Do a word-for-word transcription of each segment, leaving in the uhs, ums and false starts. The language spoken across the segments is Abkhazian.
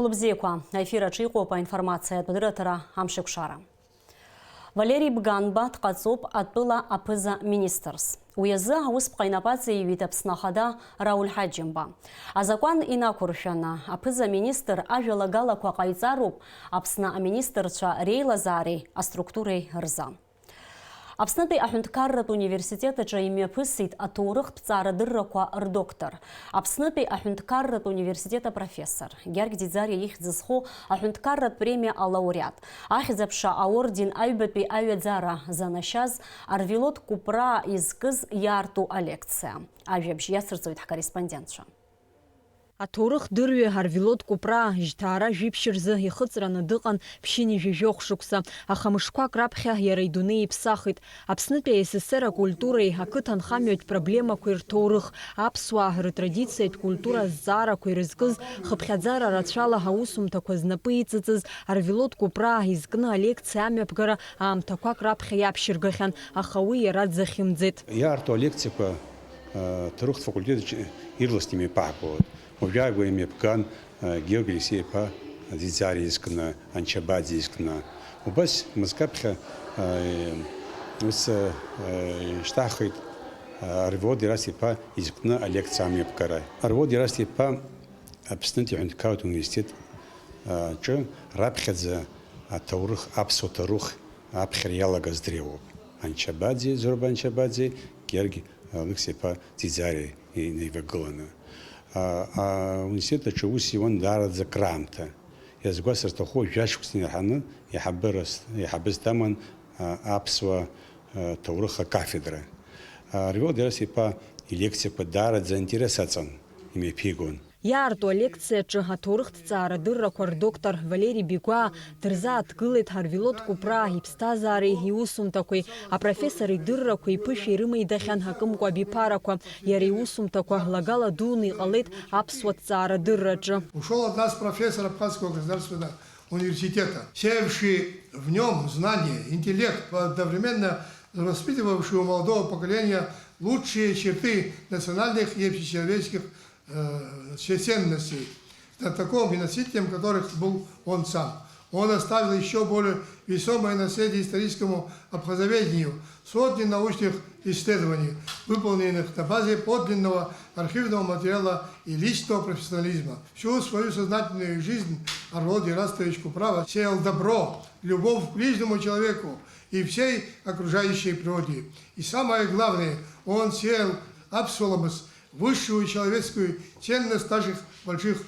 Хәлыбзиақәа, аефир аҿы иҟоуп аинформациатә дырраҭара Амшеикәшара. Валери Бганба дҟаҵоуп атәыла аԥыза-министрс. Уи азы аусԥҟа инапаҵаиҩит Аԥсны Ахада Рауль Ҳаџьымба. Азакәан инақәыршәаны, аԥыза-министр ажәалагалақәа ҟаиҵароуп Аԥсны аминистрцәа реилазаареи аструктуреи рзы. Аԥснытәи аҳәынҭқарратә университет аҿы имҩаԥысит аҭоурыхтә ҵаарадыррақәа рдоктор, Аԥснытәи аҳәынҭқарратә университет апрофессор Гьаргь Ӡиӡариа ихьӡ зху аҳәынҭқарратә премиа алауреат, Ахьӡ-аԥша аорден аҩбатәи аҩаӡара занашьаз Арвелод Кәыпраа изкыз иаарту алекциа. Ажәабжь иацырҵоит ҳкорреспондентцәа. Аҭоурых дырҩы Арвелод Кәыпраа жьҭаара жәиԥшь рзы ихыҵраны дыҟан ԥшьынҩажәи жәохә шықәса, аха мышқәак раԥхьа иара идунеи иԥсахит. Аԥснытәи А С С Р акультуреи ақыҭанхамҩатә проблемақәеи рҭоурых, аԥсуаа рытрадициатә культура азҵаарақәа ирызкыз, хыԥхьаӡара рацәала аусумҭақәа знапы иҵыҵыз Арвелод Кәыпраа изкны алекциа амҩаԥгара аамҭақәак раԥхьа иаԥшьыргахьан, аха уи иара дзахьымӡеит. Иаарту алекциақәа, а, ҭоурыхтә факультет аҿы ирласны имҩаԥаагон. Уажәы ааигәа имҩаԥган, а, Георги Алексеи-иԥа Ӡиӡариа изкны, Анчабаӡе изкны. Убас мызкы аԥхьа, а, ус, а, ишьҭаҳхит, а, Арвелод Ерасҭ-иԥа изкны алекциа амҩаԥгара. Арвелод Ерасҭ-иԥа Аԥснытәи аҳәынҭқарратә университет, а, ҿы раԥхьаӡа аҭоурых, аԥсуа ҭоурых аԥхьара иалагаз дреиуоуп. Анчабаӡе, Зурба Анчабаӡе, Георги Алықьса-иԥа Ӡиӡариа инаивагыланы. А, ауниверситет аҿы аус иуан даараӡа акраамҭа. Иазгәасҭар сҭаху, жәа-шықәса инарҳаны иаҳабырас-, иаҳабыс даман, а, аԥсуа, а, ҭоурых акафедра. А, Арвелод Ерасҭ-иԥа илекциақәа даараӡа аинтерес аҵан имҩаԥигон. Иаарту алекциаҿы аҭоурыхтә ҵаарадыррақәа рдоктор Валери Бигәаа дырзааҭгылеит Арвелод Кәыпраа иԥсҭазаареи иусумҭақәеи, апрофессор идыррақәеи иԥышәеи рымеидахьан акымкәа абиԥарақәа, иара иусумҭақәа лагала дуны иҟалеит аԥсуа ҭҵаарадырраҿы. Ушёл от нас профессор Абхазского государственного университета, сеявший в нём знания, интеллект, одновременно воспитывавший у молодого поколения лучшие черты национальных и общечеловеческих э, ценностей, знатоком и носителем которых был он сам. Он оставил ещё более весомое наследие историческому абхазоведению, сотни научных исследований, выполненных на базе подлинного архивного материала и личного профессионализма. Всю свою сознательную жизнь Арвелод Ерастович Купраа сеял добро, любовь к ближнему человеку и всей окружающей природе. И самое главное, он сеял апсуаламыс, высшую человеческую ценность наших больших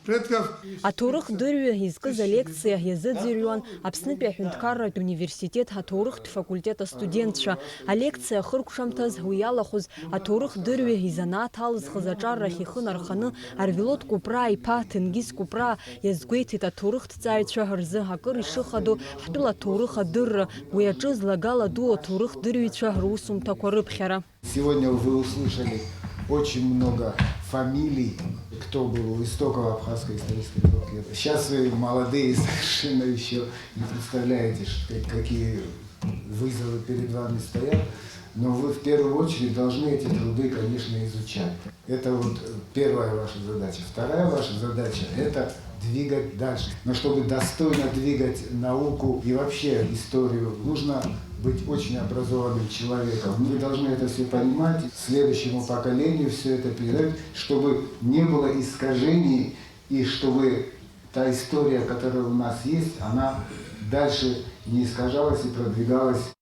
предков. Аҭоурых дырҩы изкыз алекциа иазыӡырҩуан Аԥснытәи аҳәынҭқарратә университет аҭоурыхтә факультет астудентцәа. Алекциа ахыркәшамҭаз уи иалахәыз аҭоурых дырҩы изанааҭ алызхыз аҿаррахь ихы нарханы Арвелод Купраа иԥа Ҭенгиз Купраа иазгәеиҭеит аҭоурыхҭҵааҩцәа рзы акыр ишыхадоу ҳтәыла аҭоурых адырра, уи аҿы злагала ду аҭоурых дырҩцәа русумҭақәа рыԥхьара. Сегодня вы услышали очень много фамилий, кто был у истоков абхазской исторической науки. Сейчас вы молодые, совершенно ещё не представляете, ш-, как-, какие вызовы перед вами стоят, но вы в первую очередь должны эти труды, конечно, изучать. Это вот, э, первая ваша задача. Вторая ваша задача — это двигать дальше. Но чтобы достойно двигать науку и вообще историю, нужно быть очень образованным человеком. Вы должны это всё понимать, следующему поколению всё это передать, чтобы не было искажений и чтобы та история, которая у нас есть, она дальше не искажалась и продвигалась.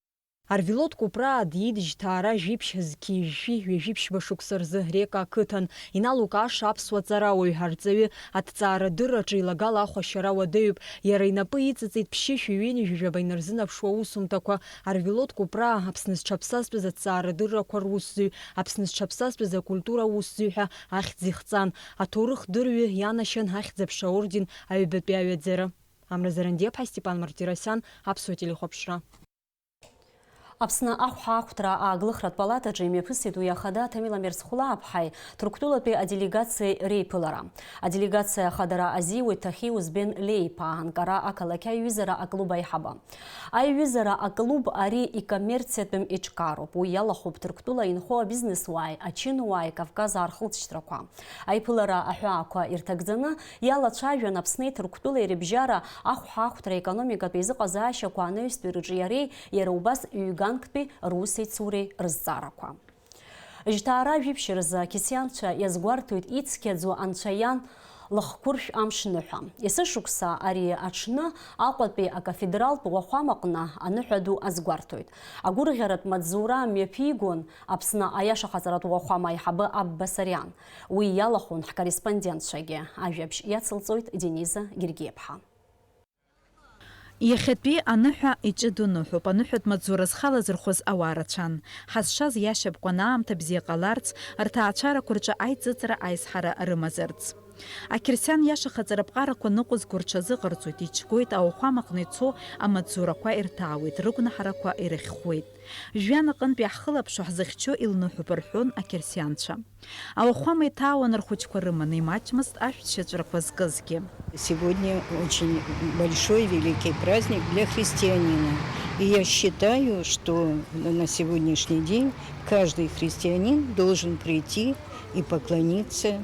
Арвелод Купраа диит жьҭаара жәиԥшь зқьи жәшәи ҩажәи ԥшьба шықәса рзы Река ақыҭан. Иналукааша аԥсуа ҵарауаҩ, арҵаҩы, аҭҵаарадырраҿы илагала ахәашьара уадаҩуп. Иара инапы иҵыҵит ԥшьышәи ҩынҩажәи жәаба инарзынаԥшуа аусумҭақәа. Арвелод Купраа Аԥсны зҽаԥсазтәыз аҭҵаарадыррақәа русзуҩ, Аԥсны зҽаԥсазтәыз акультура аусзуҩ ҳәа ахьӡ ихҵан. Аҭоурых дырҩы ианашьан Ахьӡ-аԥша аорден аҩбатәи аҩаӡара. Амра Зарандиаԥҳа, Степан Мартиросиан, Аԥсуа телехәаԥшра. Аԥсны ахәҳахәҭра ааглыхратә палатаҿы имҩаԥысит уи ахада Ҭамила Мерзхәлааԥҳаи Ҭырқәтәылатәи аделегациеи реиԥылара. Аделегациа ахадара азиуеит Ҭахьи Узбен Леи-иԥа Анкара ақалақь аиҩызара аклуб аиҳабы. Аиҩызара аклуб ари икоммерциатәым еиҿкаароуп. Уи иалахәуп Ҭырқәтәыла инхо абизнесуааи ачынуааи Кавказ аахылҵшьҭрақәа. Аиԥылара аҳәаақәа ирҭагӡаны иалацәажәан Аԥсни Ҭырқәтәылеи рыбжьара ахәҳахәҭра, економикатә еизыҟазаашьақәа анаҩстәи рыҿиареи иара убас ҩганктәи русеицуреи рызҵаарақәа. Жьҭаара жәиԥшь рзы ақьырсианцәа иазгәарҭоит ицқьаӡоу анцәа иан лыхқәыршә амш ныҳәа. Есышықәса ари аҽны Аҟәатәи акафедралтә уахәамаҟны аныҳәа ду азгәарҭоит. Агәырӷьаратә маҵзура мҩаԥигон Аԥсны аиашахаҵаратә уахәама аиҳабы Абба Сариан. Уи иалахәын ҳкорреспондентцәагьы. Ажәабжь иацылҵоит Дениза Гергиаԥҳа. Иахьатәи аныҳәа иҷыдоу ныҳәоуп. Аныҳәатә маҵзура зхы алазырхәыз ауаа рацәан. Ҳазшаз иашьапкуан аамҭа бзиа ҟаларц, рҭаацәарақәа рҿы аиҵыҵра аизҳара рымазарц. Ақьырсиан иашахаҵара аԥҟарақәа ныҟәызго рҽазыҟарҵоит, иџьгоит, ауахәамаҟны ицо амаҵзурақәа ирҭаауеит, рыгәнаҳарақәа ирыхьхәуеит. Жәҩан аҟынтә иаҳхылаԥшуа ҳзыхьчо илныҳәоуп, рҳәон ақьырсианцәа. Ауахәама иҭаауан рхәыҷқәа рыманы, имаҷмызт ашәҭ шьаҵәрақәа зкызгьы. Сегодня очень большой, великий праздник для христианина. И я считаю, что на сегодняшний день каждый христианин должен прийти и поклониться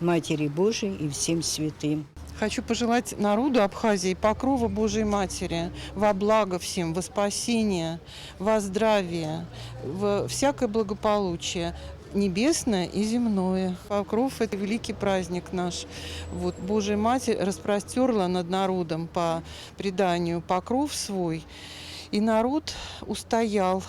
Матери Божией и всем святым. Хочу пожелать народу Абхазии покрова Божией Матери во благо всем, во спасение, во здравие, во всякое благополучие небесное и земное. Покров — это великий праздник наш. Вот Божья Матерь распростерла над народом по преданию покров свой, и народ устоял,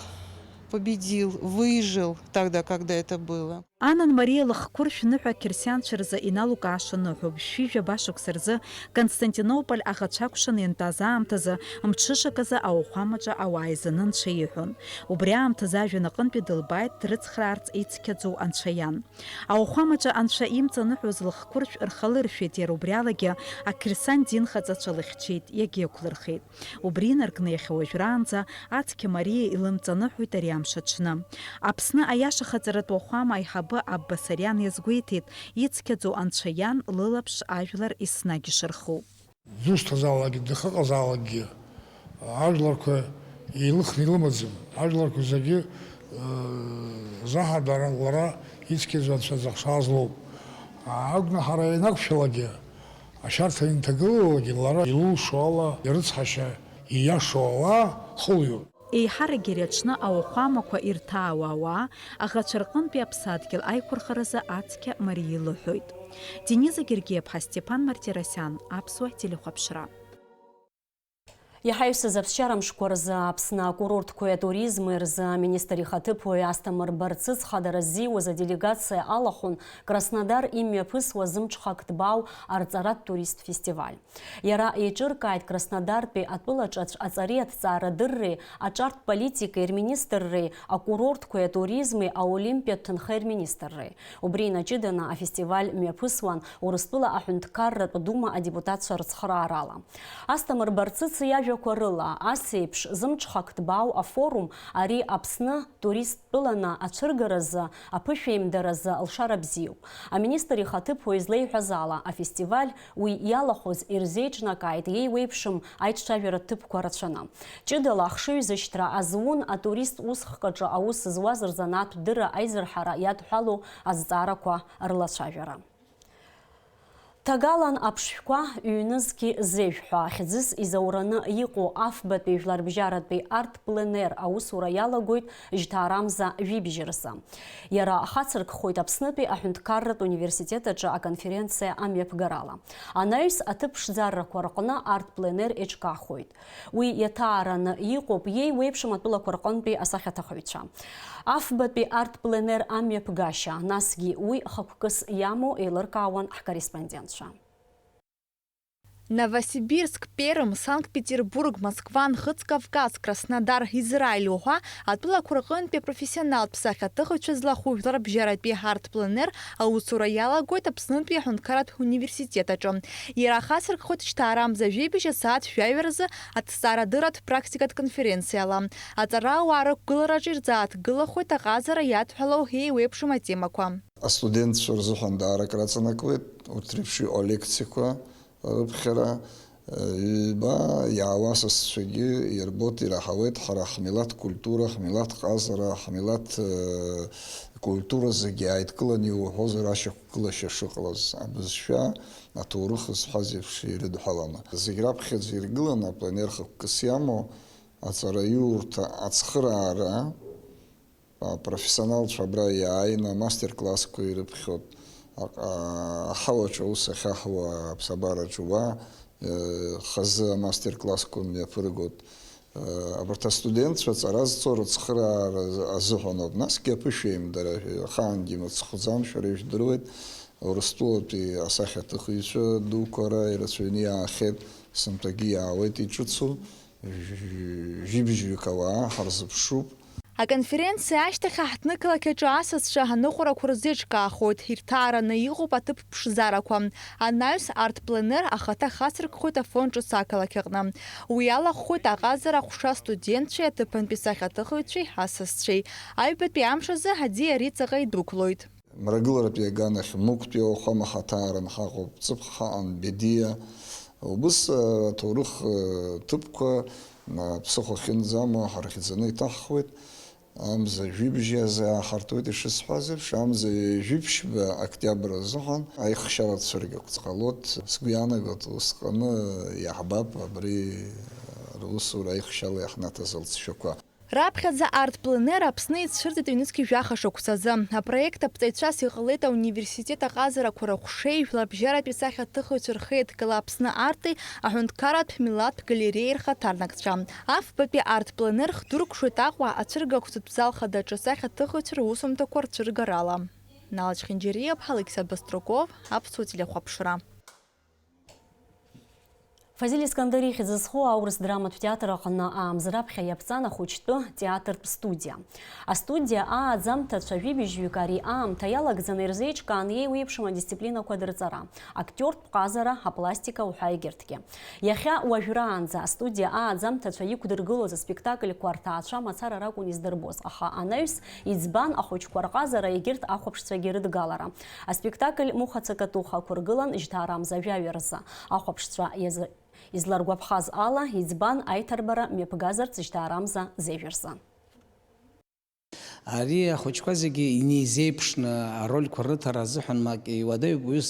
победил, выжил тогда, когда это было. Анан Мариа лыхқәыршә ныҳәа ақьырсианцәа рзы иналукааша ныҳәоуп. Шәи жәаба шықәса рзы Константинополь аӷацәа акәшаны иантәаз аамҭазы, мҽышаказы ауахәамаҿы ауаа еизаны Анцәа иҳәон. Убри аамҭазы ажәҩан аҟынтәи дылбааит дрыцхраарц ицқьаӡоу Анцәа иан. Ауахәамаҿы Анцәа имҵаныҳәоз лыхқәыршә рхалыршәеит, иара убри алагьы ақьырсиан динхаҵацәа лыхьчеит, иагьиқәлырхеит. Убри инаркны иахьа уажәраанӡа ацқьа Мариа илымҵаныҳәоит ари амш аҽны. Аԥсны аиашахаҵаратә уахәама аиҳабы Абба Сариан иазгәеиҭеит, ицқьаӡоу Анцәа иан лылаԥш ажәлар еснагь ишырху. Дзусҭазаалакгьы, дахьыҟазаалакгьы, ажәларқәа еилыхны илымаӡам. Ажәларқәа зегьы, э, заҳа дара, лара ицқьаӡоу Анцәа зыхшаз лоуп. Агәнаҳара ианақәшәалакгьы, ашьарҭа инҭагылалакгьы, лара илылшо ала, ирыцҳашьа ииашоу ала хылҩоит. Еиҳарак иара аҽны ауахәамақәа ирҭаауа ауаа аӷацәа рҟынтәи аԥсадгьыл аиқәырхаразы ацқьа Мариа илыҳәоит. Дениза Гергиаԥҳа, Степан Мартиросиан, Аԥсуа телехәаԥшра. Иаҳаҩсыз аԥсшьара мшқәа рзы Аԥсны акурортқәеи атуризми рзы аминистр ихаҭыԥуаҩ Асҭамыр Барцыц хадара ззиуаз аделегациа алахәын Краснодар имҩаԥысуа зымҽхак ҭбаау арҵаратә туристтә фестиваль. Иара еиҿыркааит Краснодартәи атәылаҿацә аҵареи аҭҵаарадырреи, аҿартә политикеи рминистрреи, акурортқәеи атуризми аолимпиатә ҭынхеи рминистрреи. Убри инаҷыданы афестиваль мҩаԥысуан Урыстәыла аҳәынҭқарратә Дума адепутатцәа рыцхыраарала. Асҭамыр Барцыц иажәақәа рыла, ас еиԥш зымҽхак ҭбаау афорум ари Аԥсны туристтәыланы ацәыргаразы, аԥышәеимдаразы алшара бзиоуп. Аминистр ихаҭыԥуаҩ излеиҳәаз ала, афестиваль уи иалахәыз ирзеиҿнакааит иеиуеиԥшым аиҿцәажәаратә ҭыԥқәа рацәаны. Ҷыдала ахшыҩзышьҭра азун атурист усхк аҿы аус зуаз рзанааҭтә дырра аизырҳара иадҳәалоу азҵаарақәа рлацәажәара. Ҭагалан аԥшшәқәа ҩнызқьи зежә ҳәа хьӡыс изаураны иҟоу афбатәи жәларбжьаратәи арт-пленер аусура иалагоит жьҭаарамза жәибжь рзы. Иара ахацыркхоит Аԥснытәи аҳәынҭқарратә университет аҿы аконференциа амҩаԥгарала. Анаҩс аҭыԥ ԥшӡаррақәа рҟны арт-пленер еиҿкаахоит. Уи иаҭаараны иҟоуп иеиуеиԥшым атәылақәа рҟынтәи асахьаҭыхыҩцәа. Афбатәи арт-пленер амҩаԥгашьа, насгьы уи хықәкыс иамоу еилыркаауан ҳкорреспондентцәа. Новосибирск, Пермь, Санкт-Петербург, Москва, Нхыҵ Кавказ, Краснодар, Израиль уҳәа атәылақәа рҟынтәи апрофессионалтә сахьаҭыхыҩцәа злахәу жәларбжьаратәи арт-пленер аусура иалагоит Аԥснытәи аҳәынҭқарратә университет аҿы. Иара ахацыркхоит жьҭаарамза жәибжь асааҭ жәаҩа рзы аҭҵаарадырратә практикатә конференциала. Аҵарауаа рықәгылараҿы ирзааҭгылахоит аҟазара иадҳәалоу еиуеиԥшым атемақәа. Астудентцәа рзыҳәан даара акраҵанакуеит урҭ реиԥш иҟоу алекциақәа рыԥхьара, ҩба иаауа асасцәагьы ирбоит, ираҳауеит ҳара ҳмилаҭ культура, ҳмилаҭ ҟазара, ҳмилаҭ, э, культура зегьы ааидкыланы иуҳәозар ашьақәгылашьа шыҟалаз, абызшәа, аҭоурых зҳәаз еиԥш ирыдҳәаланы. Зегь раԥхьаӡа иргыланы апленер хықәкыс иамоу аҵараиурҭа ацхыраара, апрофессионалцәа абра иааины амастер-классқәа ирыԥхьоит. Аҟ-, аҳауаҿы аус ахьаҳуа аԥсабараҿы уа, э, хазы амастер-классқәа мҩаԥыргоит. Э, абарҭ астудентцәа ҵара зҵо рыцхыраара азыҳәаноуп. Насгьы аԥышәеимдара, ахаангьы имыцхәӡам, шәара ижәдыруеит, Урыстәылатәи асахьаҭыхыҩцәа дуқәа ара ирацәаҩны иаахьеит, сынтәагьы иаауеит иҿыцу, жәибжьҩык ауаа ҳарзыԥшуп. Аконференциа ашьҭахь аҳҭнықалақь аҿы асасцәа аныҟәарақәа рзеиҿкаахоит, ирҭаараны иҟоуп аҭыԥ ԥшӡарақәа, анаҩс арт-пленер ахаҭа хацыркхоит Афон ҿыц ақалақь аҟны. Уи алахәхоит аҟазара аҟәша астудентцәеи аҭыԥантәи сахьаҭыхыҩцәеи асасцәеи. Аҩбатәи амш азы аӡиа ари ҵаҟа идәықәлоит. Мрагыларатәи аганахь Мықәтәи ауахәама ҳаҭааран ҳаҟоуп, Ҵыԥх ҳаҟан, Бедиа. Убыс, э, аҭоурых, э, ҭыԥқәа, э, ԥсыхәа ахьынӡамоу ҳархьӡаны иҭаҳхуеит. Амза жәибжь азы иааҳартуеит, ишысҳәаз еиԥш, амза жәиԥшьба октиабр азыҳәан аихшьала цәыргақәҵ ҟалоит. Сгәы иаанагоит, усҟаны иаҳбап абри, э, русура аихшьала иаҳнаҭаз алҵшәақәа. Раԥхьаӡа арт-пленер Аԥсны ицәырҵит ҩнызқь жәаха шықәсазы. Апроект аԥҵаҩцәас иҟалеит ауниверситет аҟазарақәа рыҟәшеи жәларбжьаратәи сахьаҭыхыҩцәа рхеидкыла Аԥсны арти аҳәынҭқарратә милаҭтә галереиеи рхаҭарнакцәа. Афбатәи арт-пленер хдыркәшоит Аҟәа ацәыргақәҵатә зал хадаҿы асахьаҭыхыҩцәа русумҭақәа рцәыргарала. Нала Чхинџьариа-ԥҳа, Алықьса Баструков, Аԥсуа телехәаԥшра. Фазиль Искандер ихьӡ зху аурыс драматә театр аҟны аамз раԥхьа иаԥҵан ахәыҷтәы театртә студиа. Астудиа ааӡамҭацәа жәибжьҩык ари аамҭа иалагӡаны ирзеиҿкаан еиуеиԥшым адисциплинақәа дырҵара, актиортә ҟазара, апластика уҳәа егьырҭгьы. Иахьа уажәраанӡа астудиа ааӡамҭацәа иқәдыргылоз аспектакльқәа рҭаацәа мацара ракәын издырбоз, аха анаҩс иӡбан ахәыҷқәа рҟазара, егьырҭ ахәаԥшцәагьы рыдгалара. Аспектакль Мухаца Катуха ақәыргылан жьҭаарамза жәаҩа рзы. Ахәаԥшцәа иазы-, изларгәаԥхаз ала, иӡбан аиҭарбара мҩаԥгазарц жьҭаарамза зежә рзы. Ари ахәыҷқәа зегьы инеизеиԥшны арольқәа рыҭара азыҳәан, ма, иуадаҩуп, уаҩыс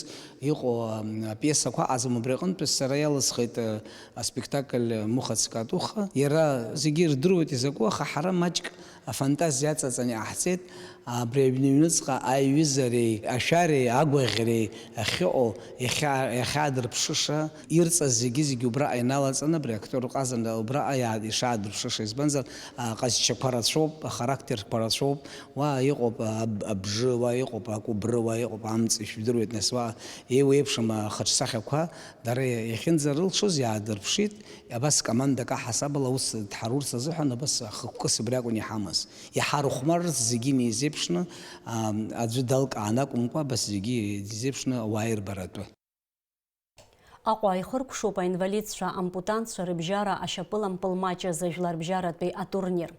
иҟоу, ам, апиесақәа аҟаӡам, убри аҟынтәи сара иалысхит, э, аспектакль Мухаца Катуха. Иара зегьы ирдыруеит изакәу, аха ҳара маҷк афантазиа аҵаҵаны иҟаҳҵеит. Абри аҩны аҩныҵҟа аиҩызареи, ашәареи, агәаӷьреи ахьыҟоу, иахьа-, иахьаадырԥшыша, ирҵаз зегьы-зегьы убраҟа иналаҵаны, абри актиор ҟазан убраҟа иаа-, ишаадырԥшыша, избанзар, аҟазшьақәа рацәоуп, ахарактерқәа рацәоуп, уа иҟоуп аб-, абжы, уа иҟоуп акәыбры, уа иҟоуп амҵ, ишәдыруеит, нас уа еиуеиԥшым ахаҿсахьақәа, дара иахьынӡарылшоз иаадырԥшит, абас командак аҳасабала ус дҳарурц азыҳәан абас ахықәкыс абри акәын иҳамаз. Иҳарыхәмарырц зегьы инеизеиԥшны, ам, аӡәы далкааны акәымкәа, абас зегьы изеиԥшны ауаа ирбаратәы. Аҟәа ихыркәшоуп аинвалидцәа, ампутантцәа рыбжьара ашьапылампыл маҷ азы жәларбжьаратәи атурнир.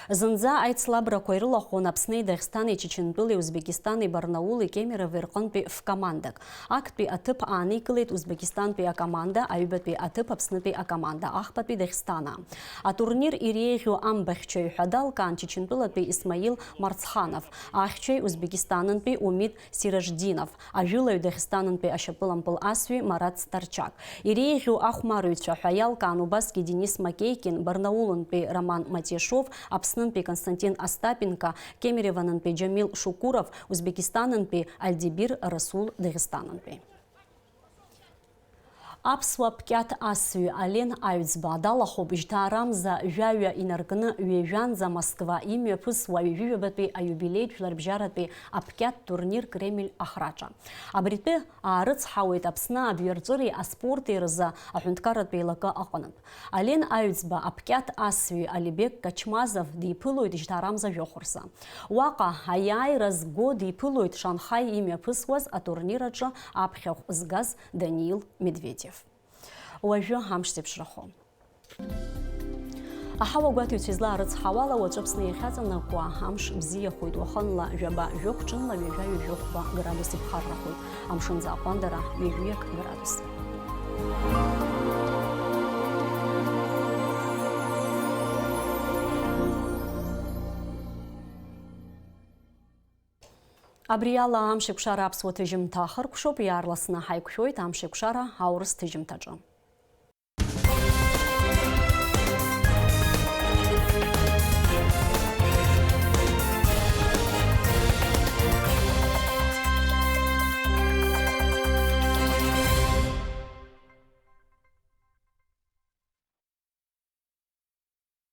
Зынӡа аицлабрақәа ирылахәын Аԥсни Дагестани, Чечентәылеи, Узбекистани, Барнаули, Кемерови рҟынтәи ф-командак. Актәи аҭыԥ ааникылеит Узбекистантәи акоманда, аҩбатәи аҭыԥ Аԥснытәи акоманда, ахԥатәи Дагестанаа. Атурнир иреиӷьу амбахьчаҩ ҳәа далкаан Чечентәылатәи Исмаил Марцханов, ахьчаҩ Узбекистанынтәи Умид Сираждинов, ажәылаҩ Дагестанынтәи ашьапылампыл асҩы Марат Старчак. Иреиӷьу ахәмарыҩцәа ҳәа иалкаан убасгьы Денис Макейкин, Барнаулынтәи Роман Матиашов, Аԥснынтәи Константин Остапенко, Кемереванынтәи Џьамил Шукуров, Узбекистанынтәи Альдибир Расул, Дагестанынтәи. Аԥсуа пкьаҭ асҩы Ален Аҩӡба далахәуп жьҭаарамза жәаҩа инаркны ҩажәанӡа Москва имҩаԥысуа ҩажәижәабатәи аиубилеитә жәларбжьаратәи апкьаҭ турнир Кремль ахраҿа. Абритәы аарыцҳауеит Аԥсны адәи арҵәыреи аспорти рзы аҳәынҭқарратә еилакы аҟынтә. Ален Аҩӡба апкьаҭ асҩы Алибек Качмазов диԥылоит жьҭаарамза жәохә рзы. Уаҟа аиааира зго диԥылоит Шанхаи имҩаԥысуаз атурнир аҿы аԥхьахә згаз Даниил Медведев. Уажәы амш зеиԥшрахо. Аҳауа гәаҭаҩцәа излаарыцҳауала, уаҵәы Аԥсны иахьаҵанакуа амш бзиахоит, уахынла жәаба-жәохә, ҽынла ҩажәа-ҩажәохәба градус иԥхаррахоит, амшынӡы аҟәандара ҩажәиак градус. Абри ала амшеикәшара аԥсуа ҭыжьымҭа ахыркәшоуп, иаарласны ҳаиқәшәоит амшеикәшара аурыс ҭыжьымҭаҿы.